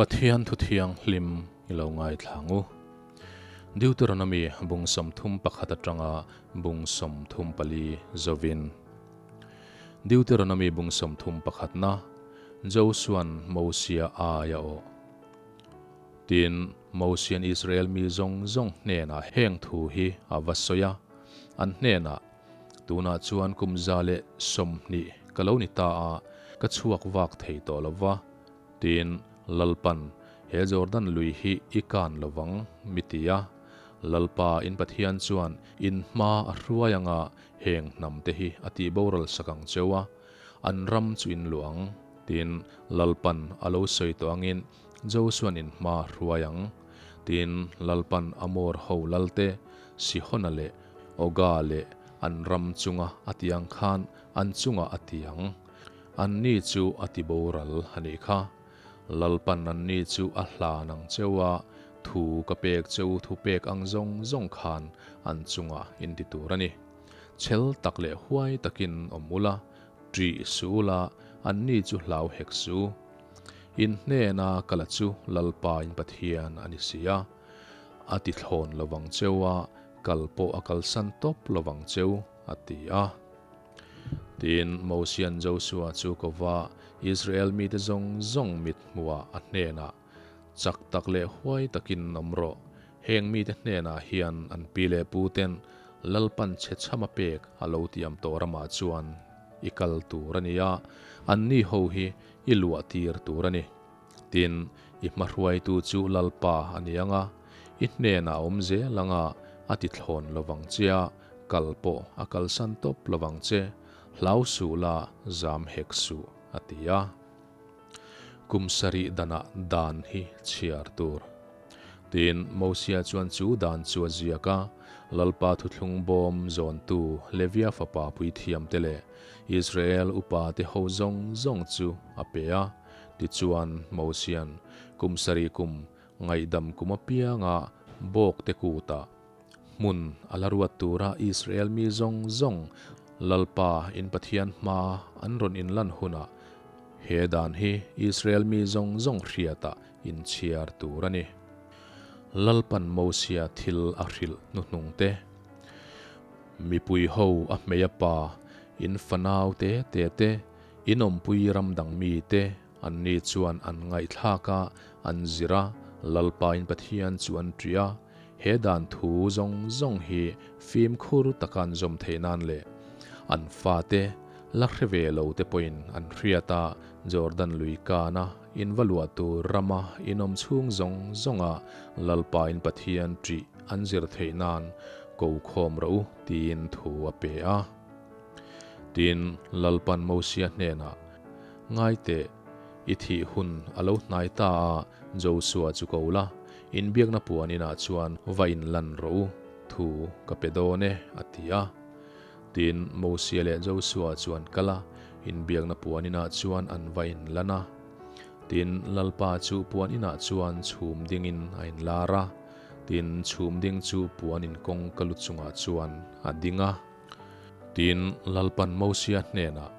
Pathian thu thianghlim i lo ngaithla ang u. Deuteronomy bung 31 atanga bung 34 zovin. Deuteronomy bung 31 na Josuan Mosia ai a awh. Tin, Mosian Israel mi zawng zawng hnenah heng thu hi a va sawi a, an hnenah, Tunah chuan kum 120 ka lo ni ta a, ka chhuak vak thei tawh lo va. Tin, Lalpan, He Jordan lui hi i kan lo vang, mi ti a. Lalpa in Pathian chuan in hma a hruai anga heng hnam te hi a tih boral sak ang cheu a, an ram chu in luah ang. Tin, Lalpan a lo sawi tawh angin Josuan in hma a hruai ang. Tin, Lalpan Amor ho lalte, Sihona leh Oga leh an ram chunga a ti ang khan an chungah a ti ang. Anni chu a ti boral a nih kha. Lalpan anni chu a hlan ang cheu a, thu ka pek cheu thu pek ang zawng zawng khan an chungah in ti tur a ni. Chhel tak leh huai takin awm ula, ṭih suh ula, anni chu hlau hek suh. In hnena ka la chu Lalpa in Pathian a ni si a. A ti thlawn lo vang cheu a, kal pawh a kalsan tawp lo vang cheu, a ti a. Tin, Mosia'n Josua chu ko va, Israel mite zawng zawng mit hmuhah a hnenah, Chak tak leh huai takin awm rawh, heng mite hnenah hian an pi leh puten Lalpan chhe chhama pek a lo tiam tawh ramah chuan i kal tur a ni a, anni ho hi i luah tir tur a ni. Tin, i hmahruaitu chu Lalpa a ni ang a, i hnenah a awm zel ang a, a ti thlawn lo vang che a, kal pawh a kalsan tawp lo vang che, hlau suh la, zam hek suh, a ti a. Kum sarih danah dan hi chhiar tur. Tin, Mosia chuan chu dan chu a ziak a, Lalpa thuthlung bawm zawntu Levia fapa puithiamte leh Israel upate ho zawng zawng chu a pe a. Tichuan, Mosia'n kum sarih kum ngaihdam kum apianga bawk te kutah hmun a la ruat tura Israel mi zawng zawng Lalpa in Pathian hma an rawn inlan hunah he dan hi Israel mi zawng zawng hriatah inchhiar tur a ni. Lalpan Mosia thil a hrilh hnuhnung te, Mipui ho a hmei a pa, in fanau te te te, In awmpui ram dang mite anni chuan an ngaihthlak a, an zir a, Lalpain Pathian chu an ṭih a. He dan thu zawng zawng hi fimkhur taka an zawm theih nan leh an fate la hre ve lo te pawhin an hriat a, Jordan lui kana in va luah tur rama in awm chhung zawng zawnga Lalpain Pathian ṭih an zir theih nan ko khawm rawh u tiin thu a pe a. Tin, Lalpan Mosia hnenah, Ngai teh, i thih hun a lo hnai ta a, Josua chu ko la, inbiakna puan inah chuan va inlan rawh u, thu ka pe dawn e, a ti a. Tin, Mosia leh Josua chu an kal a, inbiakna puan inah chuan an va inlan a. Tin, Lalpa chu puan inah chuan chhum dingin a inlar a, tin, chhum ding chu puan in kawngka lu chungah chuan a ding a. Tin, Lalpan Mosia hnenah,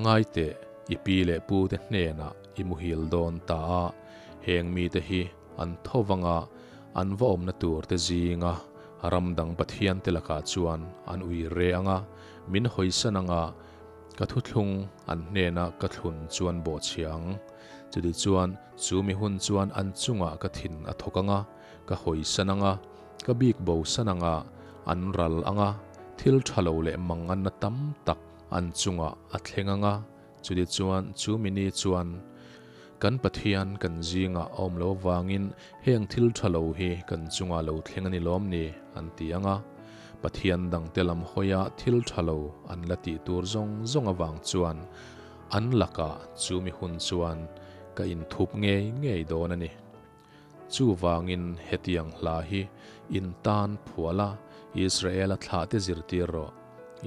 Ngai teh, i pi leh pute hnenah i muhil dawn ta a, heng mite hi an tho vang a, an va awmna turte zinga ram dang pathiante lakah chuan an ui re ang a, min hawisan ang a, ka thuthlung an hnena ka thlun chuan bawhchhia ang. Chutichuan, chu mi hun chuan an chungah ka thin a thawk ang a, ka hawisan ang a, Ka bik bosan anga an ral anga thil tha lo leh manganna tam tak an chungah a thleng anga, chuti chuan chu mini chuan kan Pathian kan zingah a awm lo avangin heng thil tha lo hi kan chungah lo thleng a ni lawm ni an ti anga, Pathian dangte lam hawia thil tha lo an la tih tur zawng zawng avang chuan an lakah chu mi hun chuan ka inthup ngei ngei dawn a ni. Chuvangin hetiang hla hi in tan phual a, Israela thlahte zirtir rawh.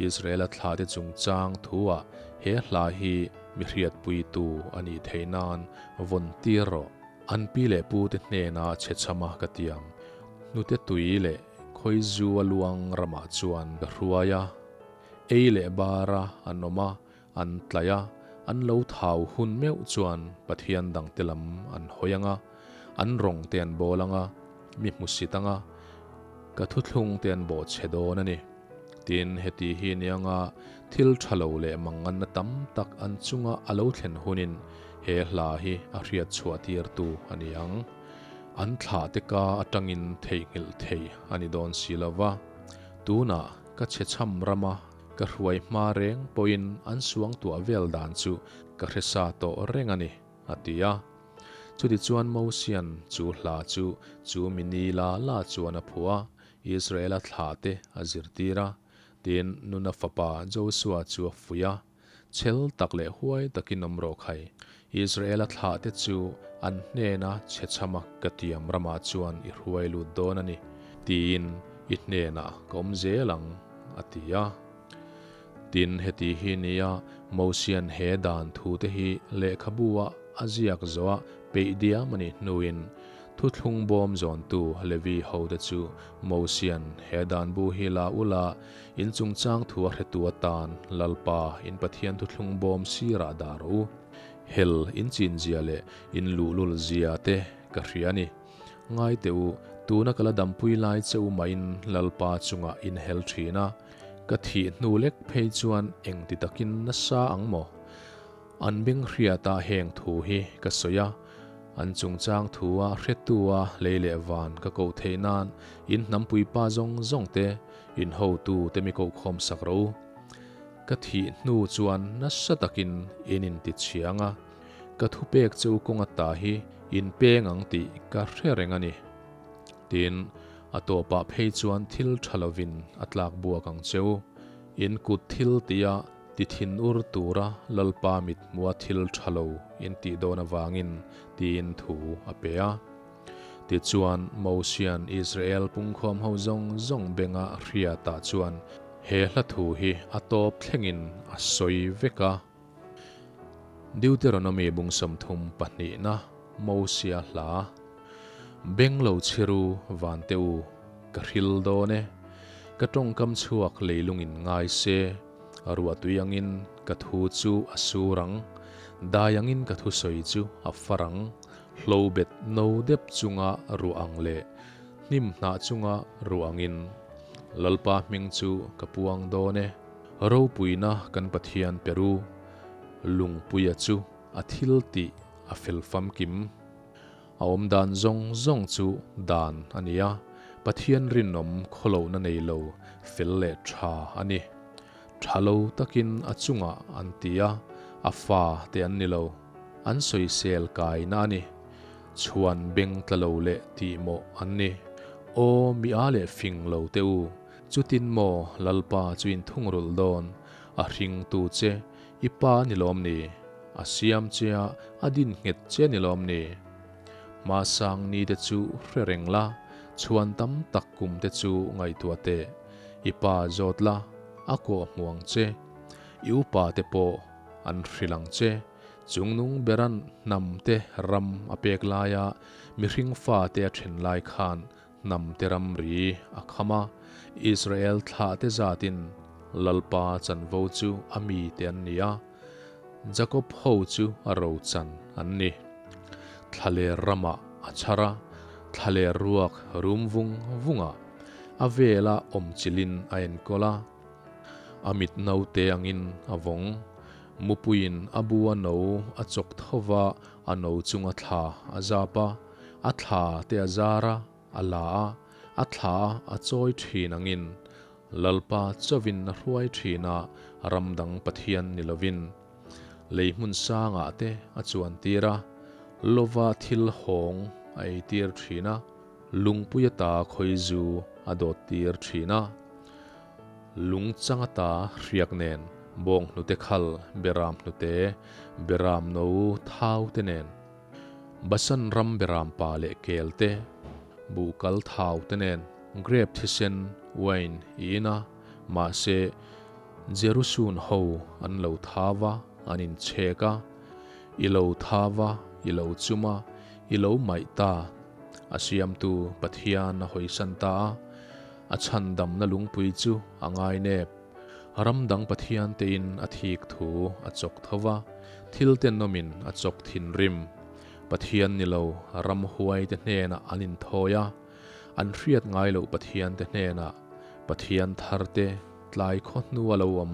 Israela thlahte chungchang thuah he hla hi mi hriatpuitu a nih theih nan vawn tir rawh. An pi leh pute hnena chhechhama ka tiam, hnute tui leh khawizua luang ramah chuan ka hruai a, ei leh bara an awm a, An tlaih a, an lo thau hun meuh chuan Pathian dangte lam an hawi ang a. An rawng te an bawl ang a, mi hmusit ang a, ka thuthlung te an bawhchhe dawn a ni. Tin, heti hi nianga thil tha lo leh manganna tam tak an chunga a lo thlen hunin he hla hi a hriat chhuah tirtu a ni ang. An thlahte ka atangin theihnghilh theih a ni dawn si lo va, tunah ka chhechham rama ka hruai hma reng pawhin an suangtuah vel dan chu ka hre sa tawh reng a ni, a ti a. Chutichuan Mosian chu hla chu chu mi ni la la chuan a phuah a, Israela thlahte a zirtir a, tin Nuna fapa Josua chu a fuih a, Chhel tak leh huai takin awm rawh khai. Israela thlahte chu an hnena chhechhama ka tiam ramah chuan i hruai lut dawn a ni, tiin i hnenah ka awm zel ang, a ti a. Tin, heti hi nia Mosian he dan thute hi lehkhabu-a a ziak zawha peih diam a nih hnuin Thuthlung bawm zawntu Levi hote chu Mosian he dan bu hi la u la, in chungchang thu a hretu atan Lalpa in Pathian thuthlung bawm sirah dah rawh u. Hel in chinzia leh in luhlul zia te ka hria a ni. Ngai teh u, tuna ka la dampui lai che u mahin Lalpa chungah in hel thin a, ka thih hnu lek phei chuan engti takin nasa ang maw? An beng hriatah heng thu hi ka sawi a, an chungchang thua hretua lei leh van ka koh theih nan in hnampui pa zawng zawng te, in hotu te mi kohkhawm sak rawh u. Ka thih hnu chuan nasa takin in intichhiang a, ka thupek che u kawnga ta hi in peng ang tih ka hre reng a ni. Tin, a tawpah phei chuan thil tha lovin a tlak buak ang che u. In kut thil tia Ti thinur tura Lalpa mithmua thil tha lo in tih dawn avangin tiin thu a pe a. Tichuan, Mosian Israel pungkhawm ho zawng zawng benga hriatah chuan he hla thu hi a tawp thlengin a sawi vek a. Deuteronomy bung 30 pahnihna Mosia hla, Beng lo chhiru vante u, ka hril dawn e, ka tawngkam chhuak leilungin ngai se. Ruahtui angin ka thu chu a sur ang, dai angin ka thusawi chu a far ang, hlobet no dep chunga ruah ang leh hnim hnah chunga ruah angin Lalpa hming chu ka puang dawn e. Ropuina kan Pathian Peru Lungpuia chu a thil tih a fel famkim. A awm dan zawng zawng chu dan a ni a, Pathian rinawm khawlohna nei lo fel leh tha a ni. Tha lo takin a chungah an ti a, a fa te an ni lo. An sawisel kaina a ni. Chhuan beng tla lo leh tih mawh an ni. Aw mi a leh fing lo te u, chutin maw Lalpa chu in thungrulh dawn, a hringtu che I pa a ni lawm ni? A siam che a, a din nghet che a ni lawm ni? Hmasang ni te chu hre reng la, chhuan tam tak kum te chu ngaihtuah teh. I pa zawt la, a kawh hmu ang che. I upa te pawh an hrilh ang che. Chungnung beran hnam te ram a pek laia mihring fa te a then lai khan Hnam te ramri a kham a, Israel thlah te zatin Lalpa chanvo chu a mite an ni a, Jakob ho chu a rochan an ni. Thlaler ramah a chhar a, thlaler ruak rum vung vungah a vela awmchilhin a enkawl a, a mit naute angin a vawng. Mupuiin a bu a no a chawk tho va, a no chunga thla a zap a. A thla te a zar a, a la a, a thla a chawi thin angin Lalpa chauhin a hruai thin a, ram dang Pathian ni lovin. Lei hmun sangah te a chuan tir a, lova thil hawng a ei tir thin a, lungpui ata khawizu a dawt tir thin a, lung chang ata hriak nen, bawng hnute khal, beram hnute, beram no thau te nen. Basan ram beram pa leh kel te, buh kal thau te nen grep thisen wine i in a, mahse Jerusun ho an lo thau a, an inchhek a, i lo thau a, i lo chum a, i lo maih ta. A siamtu Pathian a hawisan ta a, a chhandamna lungpui chu a ngainep. Ram dang Pathian tein a thik thu a chawk tho va, thil tenawmin a chawk thinrim. Pathian ni lo ramhuaite hnenah an inthawi a, an hriat ngai loh Pathiante hnenah Pathian tharte tlai khaw hnua lo awm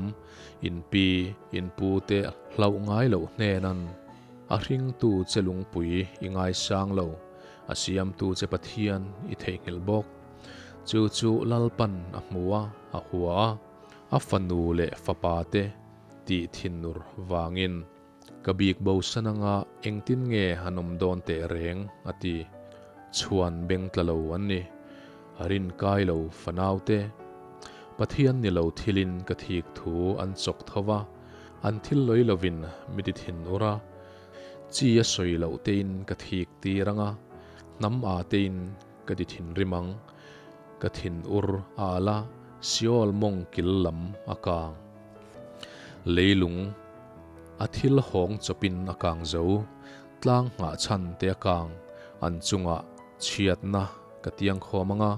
in pi, in pute hlauh ngai loh hnenan a hringtu che lungpui i ngaisang lo, a siamtu che Pathian i theihnghilh bawk. Chu chu Lalpan a hmu a, a hua a, a fanu leh fapa te tih thinur vangin ka bik bosan anga engtin nge an awm dawn teh reng a ti. Chhuan beng tla lo an ni. A rin kai lo fanau te. Pathian ni lo thilin ka thik thu an chawk tho va, an thil lawi lovin mi ti thinur a. Chi a sawi loh tein ka thik tir anga, hnam a tein Ka ti thinrim ang. Ka thin ur a al a, Seol mawng kil lam a kang. Leilung a thil hawng chawpin a kang zo. Tlang nghah chhan te a kang. An chungah chhiatna ka tiang khawm ang a,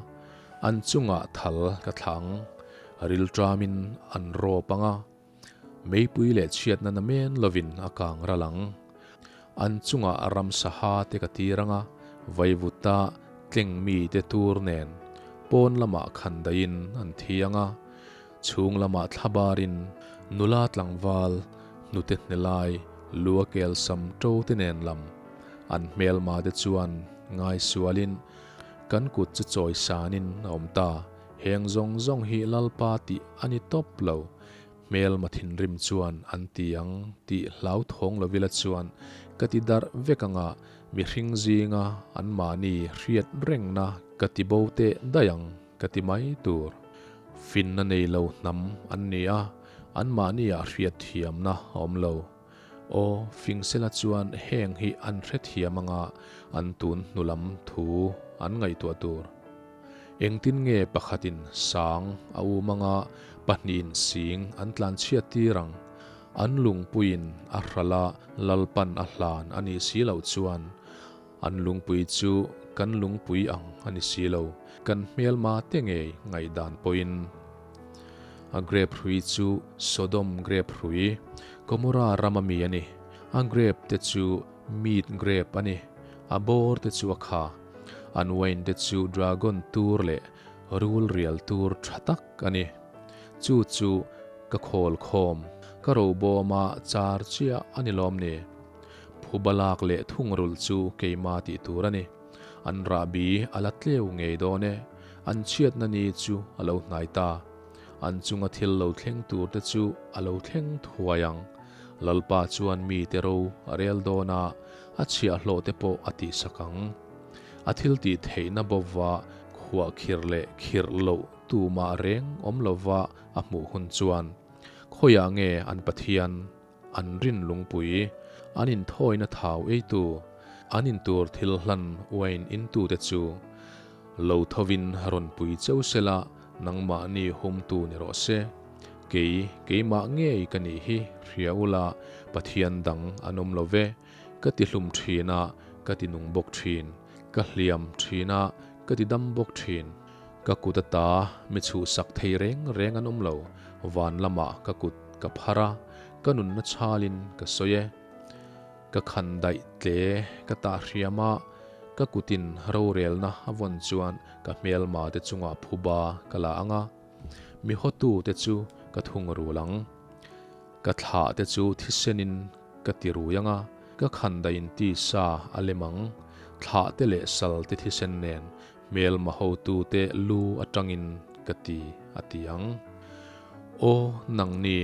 an chungah thal ka thlah ang. Rilṭamin an rawp ang a. Meipui leh chhiatna na men lovin a kang ral ang. An chungah ramsa ha te ka tir ang a, vaivuta tleng mi te tur nen pawn lamah khan daihin an thi ang a, chhung lamah thlabarin nula tlangval hnute hnelai lua kel sam to te nen lam an hmelma te chuan ngaisualin kan kut chu chawisanin a awm ta. Heng zawng zawng hi Lalpa tih a ni tawp lo. Hmelma thinrim chuan an ti ang tih hlauthawng lovila chuan ka ti darh vek anga mihring zinga anmahni hriat rengna ka ti bo teh daih ang ka ti mai tur. Finna nei lo hnam an ni a, anmahniah hriatthiamna a awm lo. Aw, Fingsela chuan heng hi an hrethiam anga an tun hnu lam thu an ngaihtuah tur. Engtin nge pakhatin sang a um anga pahnihin sing an tlanchhiat tir ang? An lungpuiin a hralh a Lalpan a hlan a nih si loh chuan an lungpui chu kan lungpui ang a ni si lo, kan hmelma te ngei ngaihdan pawhin. A grep hrui chu Sodom grep hrui, Gomorra rama mi a ni. A grep te chu meat grep a ni, a bawr te chu a kha. An wine te chu dragon tur leh rul rial tur tha tak a ni. Chu chu ka khawl khawm, ka robawma char chiah a ni lawm ni? Phuba lak leh thungrulh chu keima tih tur a ni. An rahbi a la tleu ngei dawn e, an chhiatna ni chu a lo hnai ta. An chunga thil lo thleng tur te chu a lo thleng thuai ang. Lalpa chuan mite ro a rel dawn a, a chhiahhlawh te pawh a tihsak ang. A thil tih theihna bawva khuah khirh leh khirh loh tumah reng awm lova a hmuh hun chuan, Khawiah nge an Pathian, an rin lungpui, an inthawina thau eitu, an intur thil hlan uain intute chu lo thovin rawn pui cheu sela nangmahni humtu ni rawh se. Kei, keimah ngei ka nih hi hria ula Pathian dang an awm lo ve. Ka ti hlum thin a, ka ti nung bawk thin. Ka hliam thin a, ka ti dam bawk thin. Ka kut ata mi chhuhsak thei reng reng an awm lo. Van lamah ka kut ka phar a, ka nunna chhalin ka sawi e. Ka khan daih tle ka tah hriam a, ka kutin rorelna a vawn chuan ka hmelma te chungah phuba ka la ang a. Mi hawtute chu ka thung rul ang. Ka thlah te chu thisenin ka ti rui ang a, ka khandaiin tisa a lem ang. Thlah te leh sal te thisen nen hmelma hotute lu atangin ka ti a ti ang. Aw nangni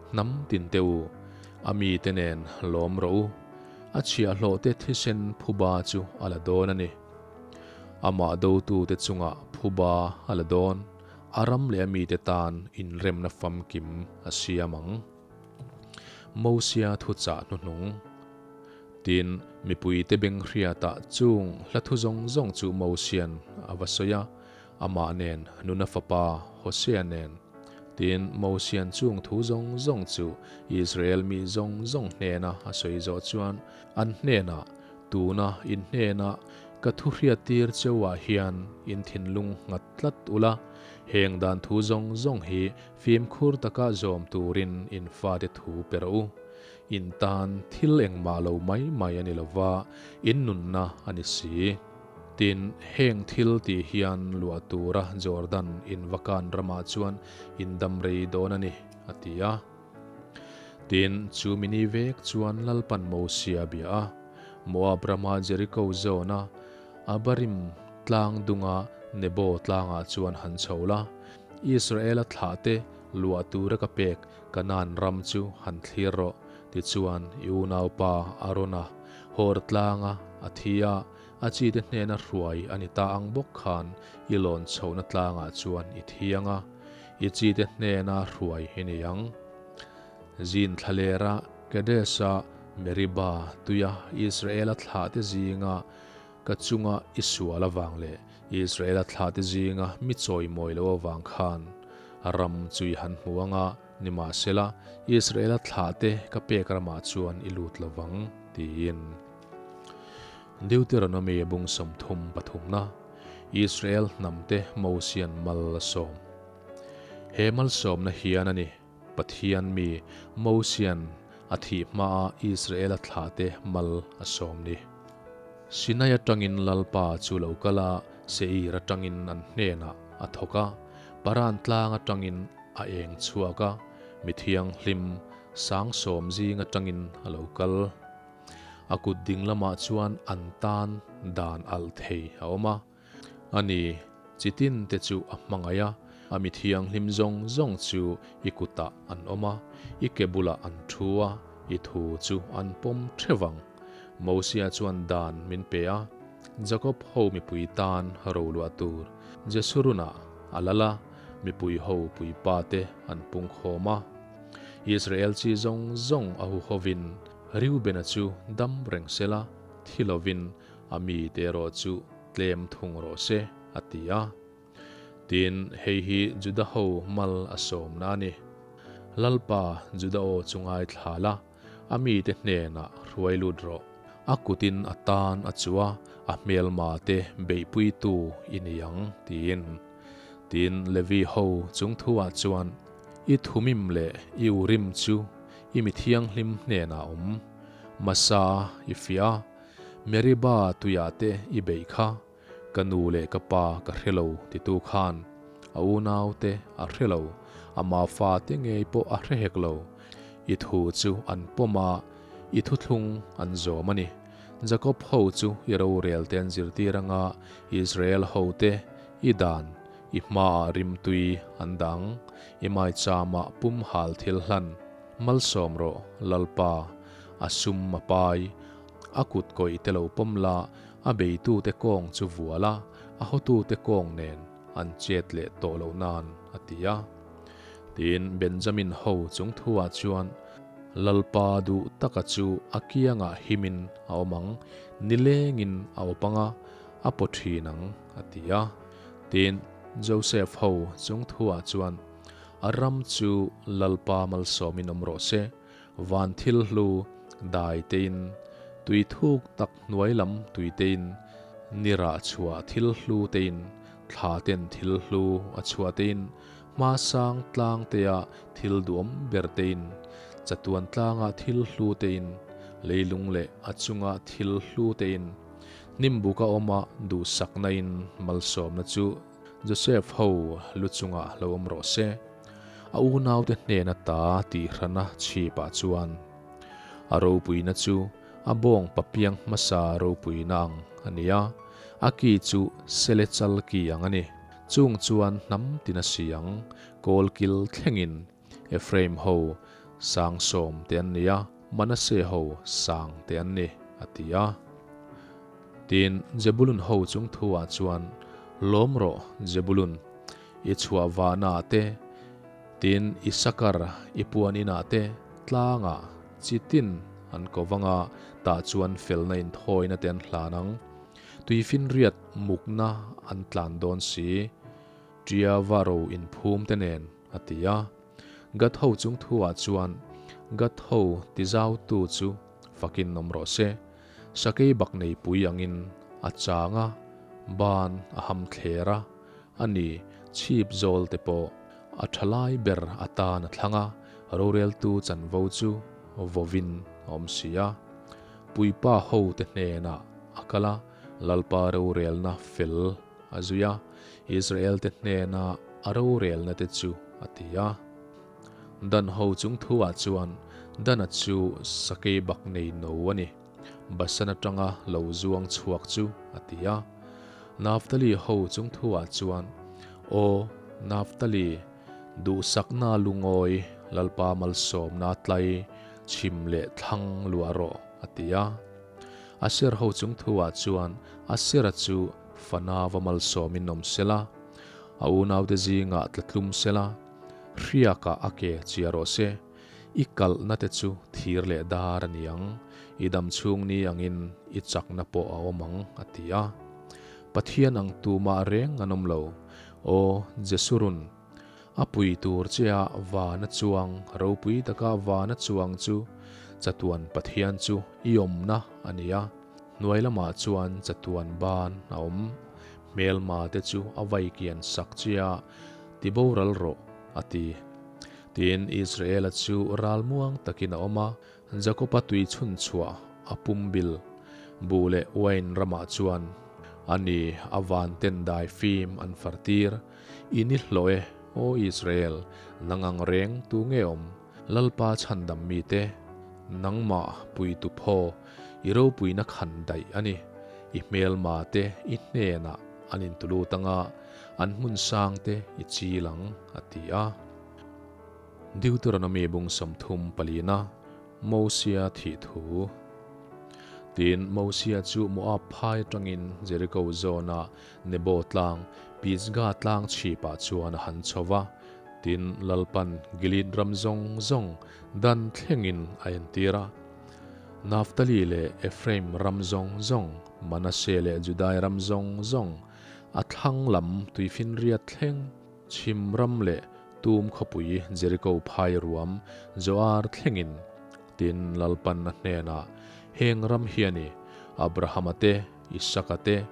hnam tin te u, a mite nen lawm rawh u. A chhiahhlawh te thisen phuba chu a la dawn a ni. Amah dotute chungah phuba a la dawn, a ram leh a mite tan inremna famkim a siam ang. Mosia thuchah hnuhnung. Tin, mipuite beng hriatah chung hla thu zawng zawng chu Mosia'n a va sawi a, amah nen Nuna fapa Hosea nen. Tin, Mosia'n chung thu zawng zawng chu Israel mi zawng zawng hnena a sawi zawh chuan an hnenah, Tuna in hnena ka thu hriattir cheuah hian in thinlung nghat tlat ula, heng dan thu zawng zawng hi fimkhur taka zawm turin in fate thu pe rawh u. In tan thil engmah lo mai mai a ni lo va, in nunna a ni si. Tin, heng thil tih hian luah tura Jordan in va kan ramah chuan in dam rei dawn a ni, a ti a. Tin, chu mini vek chuan Lalpan Mosia bia a, Moab rama Jeriko zawna Abarim tlang dunga Nebo tlangah chuan han chho la, Israela thlahte luah tura ka pek Kanaan ram chu han thlir rawh, tichuan i unaupa Arona Hor tlanga a thi a, a chite hnena hruai a ni ta ang bawk khan i lawn chhohna tlangah chuan i thi ang a, i chite hnena hruai i ni ang. Zin thlalera Kedes-a Meriba tuia Israela thlahte zinga ka chunga i sual avang leh Israela thlahte zinga mi chawimawi lo avang khan ram chu i han hmu ang a, nimahsela Israela thlahte ka pek ramah chuan i lut lo vang, tiin. Deuteronomy bung 30 pathumna, Israel hnamte Mosian mal a sawm. He malsawmna hian a ni, Pathian mi Mosian a thih hmaa Israela thlahte mal a sawm ni. Sinai atangin Lalpa chu lo kal a, Seir atangin an hnenah a thawk a, Paran tlang atangin a eng chhuak a, mi thianghlim 70,000 zing atangin a lo kal. A kut ding lamah chuan an tan dan alh thei a awm a. A ni, chi tin te chu a hmangaih a, a mi thianghlim zawng zawng chu i kutah an awm a, i ke bulah an thu a, i thu chu an pawm theuh ang. Mosia chuan dan min pe a, Jakob ho mipui tan roluah tur Jesurunah a lal a, mipui ho puipa te an pungkhawm a. Israel chi zawng zawng a huhovin Reubena chu dam reng sela, thi lovin A mite erawh chu tlem thung rawh se, a ti a. Tin, hei hi Juda ho mal a sawmna a ni. Lalpa, Juda aw chu ngaithla la, a mite hnenah hruai lut rawh. A kutin a tan a chu a, a hmelma te beihpuitu i ni ang, tiin. Tin, Levi ho chung thuah chuan, I Thumim leh i Urim chu i mi thianghlim hnenah awm. Masa i fiah a. Meriba tuiah te i beih kha, ka nu leh ka pa ka hre lo titu khan a unau te a hre lo, ama fa te ngei pawh a hre hek lo. I thu chu an pawm a, i thuthlung an zawm a ni. Jakob ho chu i rorel te an zirtir anga Israel ho te i dan, i hmaah rimtui an dang, i maichama pumhal thil hlan. Malsawm rawh, Lalpa, a sum a pai, A kut kawih te lo pawm la, a beitute kawng chu vual a, a hawtute kawng nen an chet leh tawh loh nan, a ti a. Tin, Benjamin ho chung thuah chuan, Lalpa duh taka chu a kiangah himin a awm ang, nilengin a awp ang a, a paw thin ang, a ti a. Tin, Joseph ho chung thuah chuan, A ram chu Lalpa malsawmin awm rawh se, Van thil hlu dai tein, tui thuk tak hnuai lam tui tein, ni rah chhuah thil hlu tein, thla ten thil hlu a chhuah tein, hma sang tlang tea thil duhawm ber tein, chatuan tlanga thil hlu tein, leilung leh a chunga thil hlu tein, hnim buka awma duhsakna in malsawmna chu Joseph ho lu chungah lo awm rawh se. A unaute hnen ata tihrana chhipah chuan a ropuina chu a bawng papiang hmasa ropuina ang a ni a, a ki chu sele chal ki ang a ni. Chung chuan hnam tin a si ang, kawlkil thlengin Ephraim ho 70,000 te an ni a, Manasseh ho sang te an ni, a ti a. Tin, Zebulun ho chung thuah chuan, Lawm rawh, Zebulun, i chhuah vahnaah te, tin, i sakar i puan inah te tlangah chi tin an ko vang a, tah chuan felna inthawina te an hlan ang. Tuifinriat mukna an tlan dawn si, tia va ro inphum te nen, a ti a. Gad ho chung thuah chuan, Gad ho tizautu chu fakin awm rawh se. Sakei bak nei pui angin a chang a, ban a ham thler a, a ni, chhip zawl te pawh a tha lai ber atan a thlang a, roreltu chanvo chu. vawin a awm si a. Puipa hote hnenah a kal a, Lalpa rorelna fel a zui a, Israel-te hnena a rorelna te chu a ti a. Dan ho chung thuah chuan Dana chu sakei bak nei no a ni, Basan atanga lo zuang chhuak chu a ti a. Naftali ho chung thuah chuan, Aw Naftali, duhsakna lungawi Lalpa malsawmna tlai chhim leh thlang luah rawh a ti a. Aser ho chung thuah chuan Asera chu fana va malsawmin awm sela, a unaute zingah tla tlum sela, hriakah a ke chia rawh se, i kalhna te chu thir leh dar a ni ang, i dam chhung ni angin i chakna pawh a awm ang, a ti a. Pathian ang tumah reng an awm lo, Aw Jesurun, a pui tur che a vana chuang, ropui taka vana chuang chu chatuan Pathian chu i awmna a ni a. Hnuai lamah chuan chatuan ban a awm. Hmelma te chu a vaikian sak che a, ti boral rawh, a ti. Tin, Israela chu ralmuang takin a awm a, Jakoba tui chhun chhuah a pumbil buh leh uain ramah chuan a ni a van ten dai fim an far tir. I ni hlawh e, Aw Israel, nang ang reng tu nge awm? Lalpa chhandam mite, nangmah puitu phaw, i ropuina khan daih a ni. I hmelma te i hnenah an intulut anga, an hmun sang te i chil ang, a ti a. Deuteronomy bung 30 palina, Mosia thih thu. Tin, Mosia chu Moab phai atangin Jeriko zawna Nebo tlang, Pisgah tlang chhipah chuan a han chho va. Tin, Lalpan Gilead ram zawng zawng dan thlengin a entir a. Naftali leh Ephraim ram zawng zawng, Manasseh leh Judai ram zawng zawng, a thlang lam tuifinriat thleng, chhim ram leh tum khawpui Jeriko phai ruam Zoar thlengin. Tin, Lalpan a hnenah, Heng ram hi a ni, Abrahama te, Isaka te,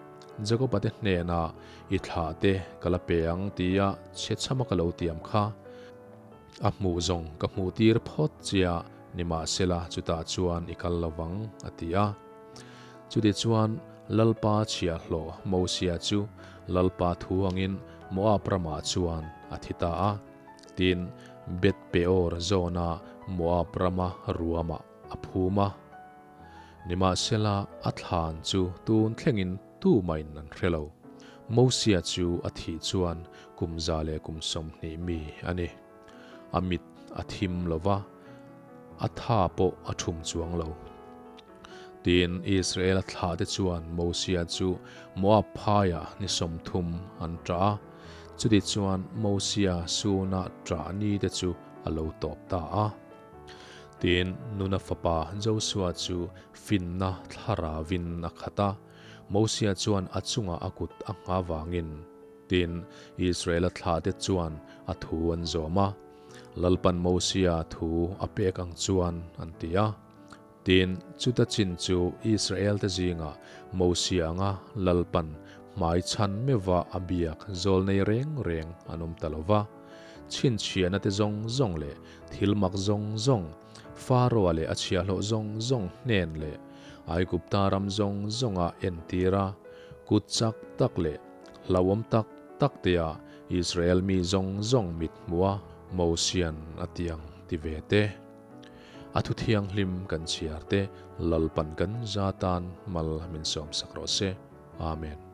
Jakoba te hnenah i thlah te ka la pe ang tia chhechhama ka lo tiam kha. A hmuh zawng ka hmuh tir phawt chia nimahsela chutah chuan i kal lo vang, a ti a. Chutichuan Lalpa chhiahhlawh Mosia chu Lalpa thu angin Moab ramah chuan a thi ta a. Tin, Beth Peor zawna Moab rama ruamah a phum a. Nimahsela, a thlan chu tun thlengin tumain an hre lo. Mosia chu a thih chuan kum 120 mi a ni. A mit a thim lo va, a tha pawh a thum chuang lo. Tin, Israela thlahte chuan Mosia chu Moab phaiah ni 30 an ṭah a. Chutichuan Mosia suna ṭah nite chu a lo tawp ta a. Tin, Nuna fapa Josua chu finna thlaravin a khat a, Mosia chuan a chungah a kut a ngha vangin. Tin, Israela thlahte chuan a thu an zawm a, Lalpan Mosia thu a pek ang chuan an ti a. Tin, chuta chin chu Israelte zingah Mosia anga Lalpan hmai chhan meuhva a biak zawlnei reng reng an awm ta lo va. Chhinchhiahna te zawng zawng leh thil mak zawng zawng, Faroa leh a chhiahhlawh zawng zawng hnen leh Aigupta ram zawng zawnga entir a, kut chak tak leh hlauhawm tak tak tea Israel mi zawng zawng mit hmuh a Mosian a ti ang ti ve te. A thu thianghlim kan chhiar te Lalpan kan za tan mal min sawmsak rawh se. Amen.